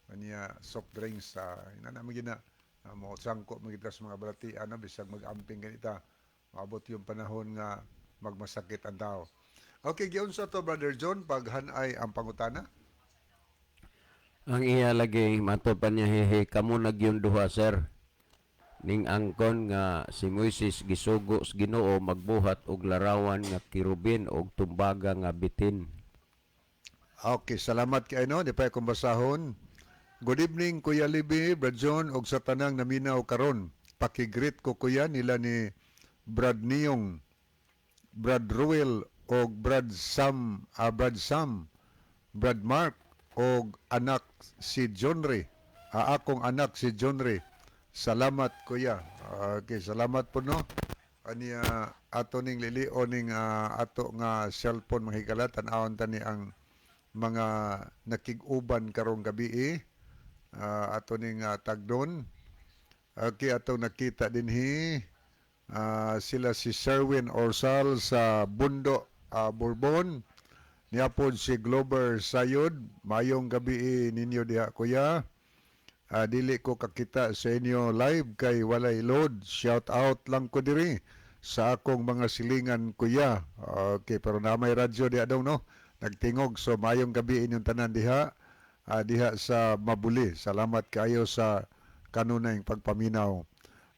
Kanya soft drinks sa ina na gina mo sangko mo kita sa mga balatian, no, bisag mag-amping ganita maabot yung panahon nga magmasakit ang tao. Okay, giunsa to, Brother John, paghanay ang pangutana? Ang iya lagi mato pa niya, "Hehe, kamo na gyud duha, sir." Ning angkon nga si Moises gisugo sa Ginoo magbuhat og larawan nga kerubin og tumbaga nga bitin. Okay, salamat kay no, di pa akong basahon. "Good evening, Kuya Libby, Brad John og sa tanang naminaw karon. Paki-greet ko, kuya, nila ni Brad Niyong, Brad Ruel og Brad Sam, Brad Sam, Brad Mark og anak si John Ray. Akong anak si John Ray. Salamat, kuya." Okay, salamat po, no. Aniya ato ning lilion ning ato nga cellphone, mga higala, tan-awon ta ni ang mga nakig-uban karong gabi eh. Ato ning tagdon. Okay, atong nakita dinhi sila si Sherwin Orsal sa Bundo, Bourbon. Niapod si Glover Sayod. Mayong gabi eh, ninyo diha, kuya. "Dili ko kakita sa inyo live kay walay load. Shout out lang ko diri sa akong mga silingan, kuya." Okay, pero na may radyo diha daw, no. Nagtingog, so mayong gabi inyong tanan diha. Diha sa Mabuli. Salamat kaayo sa kanunay pagpaminaw.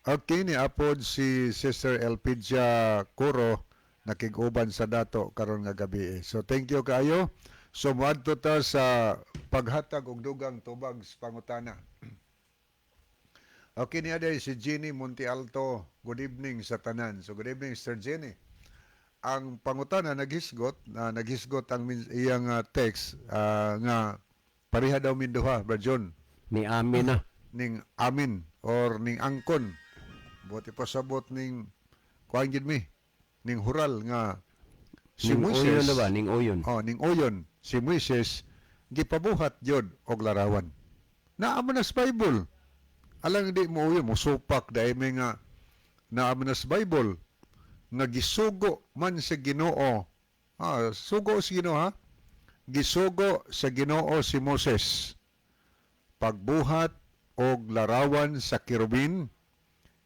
Okay, ni apod si Sister Elpidia Coro, nakig-uban sa dato karon nga gabi. So thank you kaayo. So moadto ta sa paghatag og dugang tubag sa pangutana. Okay, niya day si Jenny Montealto. "Good evening sa tanan." So good evening, Sir Jenny. Ang pangutana naghisgot na naghisgot ang iyang text nga pareha daw minduha, Brad John. Ni amin na. Ning amin or ning angkon. Buti pasabot ning kuan gid mi ning hural nga si Ning Moises uyon na ba? Ning uyon. Oh, ning uyon si Moises gipabuhat jud og larawan. Naa man na sa Bible. Alang di mo uyon, musupak dahil may nga naa man na sa Bible nga gisugo man sa Ginoo. Sugo sa Ginoo, ha. Gisugo sa Ginoo si Moses pagbuhat og larawan sa kerubin,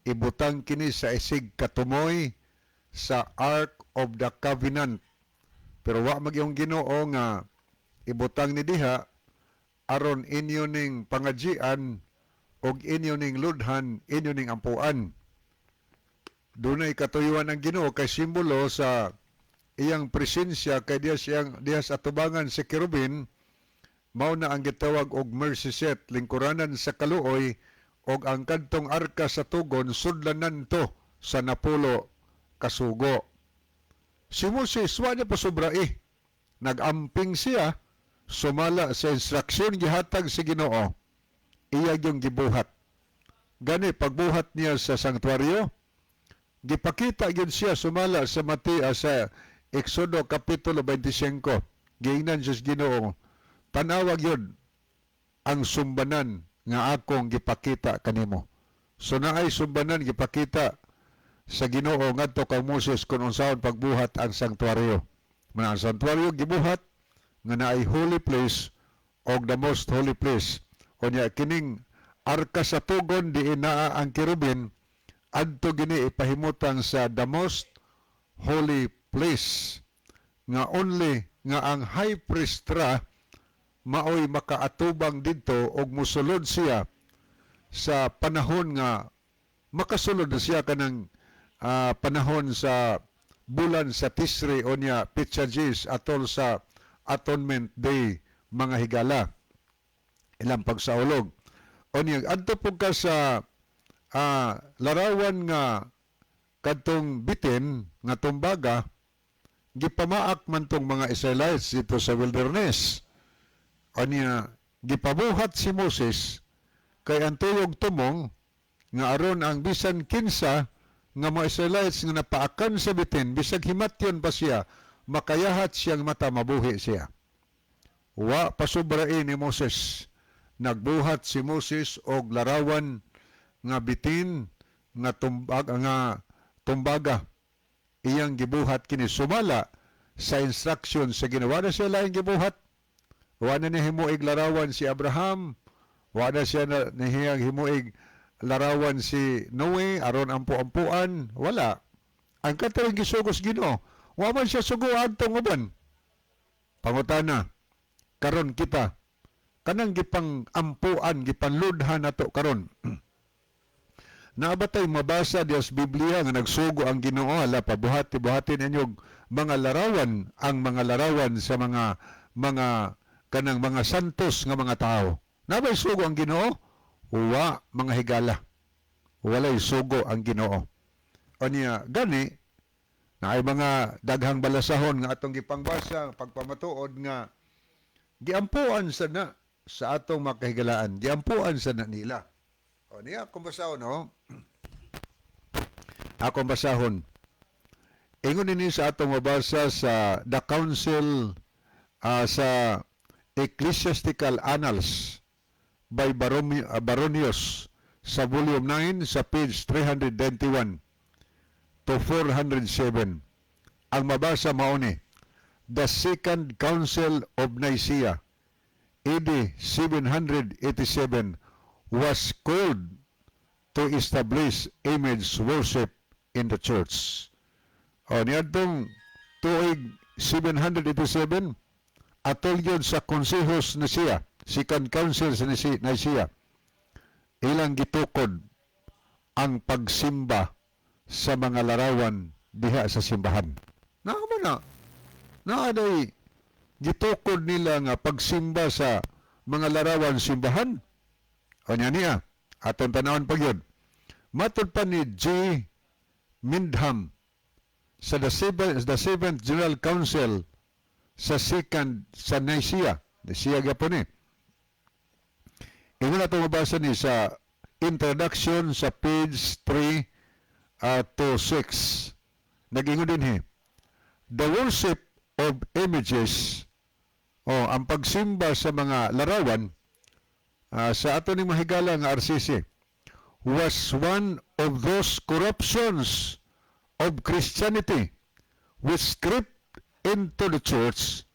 ibutang kini sa isig katumoy sa Ark of the Covenant. Pero wa magyong Ginoo nga ibutang ni diha aron inyo ning pangajian og inyo ning ludhan, inyo ning ampuan. Dunay katuyuan ang Ginoo kay simbolo sa iyang presensya kay diya siyang diha sa atubangan sa kerubin, mao na ang gitawag og mercy seat, lingkuranan sa kaluoy, og ang kadtong arka sa tugon sudlanan to sa 10 kasugo. Si Moses wa niya pasobra eh. Nagamping siya sumala sa instruksyon gihatag sa Ginoo. Iya yung gibuhat. Gani pagbuhat niya sa sanktuaryo, gipakita gyud siya sumala sa Mati sa Exodo kapitulo 25. Giingnan siya sa Ginoo, "Tanawag yun ang sumbanan nga akong gipakita kanimo." So naay sumbanan gipakita sa Ginoo ngadto kang Moses kung unsaon pagbuhat ang sanktuaryo. Man ang sanktuaryo gibuhat nga naay holy place og the most holy place. Unya kining arka sa tugon diin naa ang kerubin, adto gini ipahimutang sa the most holy place nga only nga ang high priest ra maoy makaatubang didto og musulod siya sa panahon nga makasulod na siya kanang panahon sa bulan sa Tisri o niya Petsa Jis atol sa Atonement Day, mga higala, ilang pagsaulog. O niya adto pud ka sa larawan nga kadtong bitin nga tumbaga, gipamaak man tong mga Israelites dito sa wilderness. Anya gipabuhat si Moses kay ang tuyog tumong nga aron ang bisan kinsa nga mga Israelites nga napaakan sa bitin, bisag himatyon pa siya, makayahat siyang mata, mabuhi siya. Wa pasubrain ni Moses. Nagbuhat si Moses og larawan nga bitin nga tumbaga. Iyang gibuhat kini sumala sa instruction sa Ginoo. Wa na siya laing gibuhat. Wa na niya himuig larawan si Abraham, wa na siya na nihiyang himuig larawan si Noe aron ampu-ampuan, wala. Ang katawang gisugos Ginoo. Wa man siya sugo adtong uban. Pangutana, karon kita kanang gipang ampuan, gipanludhan nato karon. Naa ba tay mabasa diya sa Biblia nga nagsugo ang Ginoo, "Ala, pabuhati buhati ninyo mga larawan, ang mga larawan sa mga kanang mga santos nga mga tao"? Naa bay sugo ang Ginoo? Wa, mga higala. Walay sugo ang Ginoo. Unya gani naay mga daghang balasahon nga atong gipangbasa, pagpamatuod nga giampuan sa na sa atong makahigalaan, giampuan sa na nila. O niya, akong basahon, no? Akong basahon. Ingon ini sa atong mabasa sa The Council, sa Ecclesiastical Annals by Baronius sa volume 9 sa page 391 to 407. Ang mabasa mao ni The Second Council of Nicaea, AD 787, was called to establish image worship in the church. O niadtong tuig 787, atol yun sa konsehos Nicaea, Second Council sa Nicaea, ilang gitukod ang pagsimba sa mga larawan diha sa simbahan. Naa ba na? Naa day gitukod nila nga pagsimba sa mga larawan simbahan. O niya niya, atong tanawon pa yun. Matod pa ni J. Mindham sa the seventh General Council sa second sa Nicaea, Nicaea gyapon ni. Ingon na itong mabasa ni sa introduction sa page 3 to 6. Nag-ingon din he, the worship of images, o ang pagsimba sa mga larawan, sa ato ni mahigala nga RCC, was one of those corruptions of Christianity which crept into the church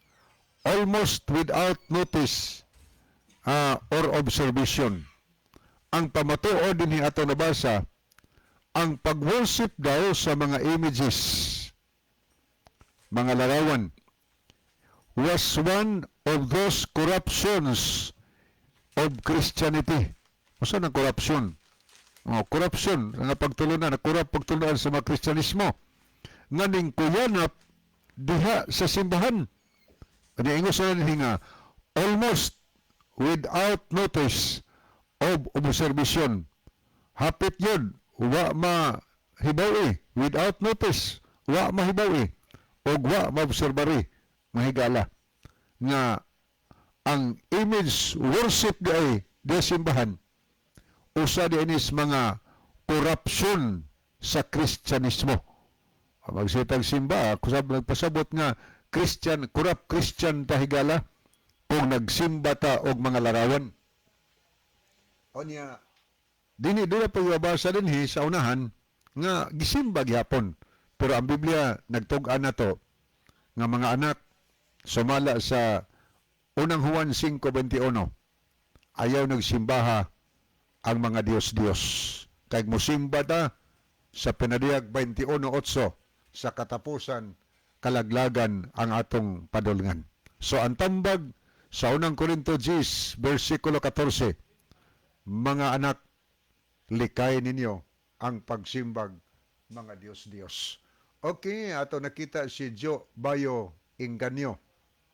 almost without notice or observation. Ang pamatuod din ni ato nabasa, ang pag-worship daw sa mga images, mga larawan, was one of those corruptions of Christianity. Usa ng corruption? Oh, corruption, nga pagtulunan, corrupt pagtulunan sa mga Kristyanismo. Nga ning kuyanap diha sa simbahan. Ani ingon sa nga almost without notice of observation. Hapit yun, wa mahibaw, without notice, wa mahibaw og wa maobserbari, mahigala nga ang image worship di ay di simbahan usa di inis mga korupsyon sa Kristyanismo. Magsitag simba, kusab nagpasabot nga Christian, corrupt Christian ta, higala, kung nagsimba ta og mga larawan. Onya, dini doon pagbabasa din hi sa unahan nga gisimba gihapon. Pero ang Biblia nagtug-an na to nga mga anak, sumala sa Unang Juan 5:21, ayaw nagsimbaha ang mga Diyos-Diyos. Kay musimba ta sa Pinadiyag 21:8, sa katapusan kalaglagan ang atong padulngan. So ang tambag sa Unang Korinto 10 versikulo 14, mga anak, likay ninyo ang pagsimbag mga Diyos-Diyos. Okay, ato nakita si Joe Bayo Inganyo.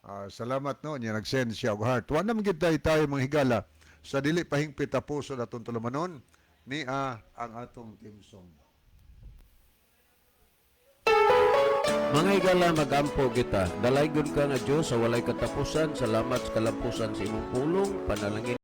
Ah, salamat, no, niya nag-send siya og heart. Wa naman gid tayo tayo, mga higala, sa dili pahingpit ta puso atong tulumanon ni ang atong theme song. Mga higala, magampo kita. Dalaygon ka nga Dios sa walay katapusan. Salamat sa kalampusan sa imong pulong. Panalangin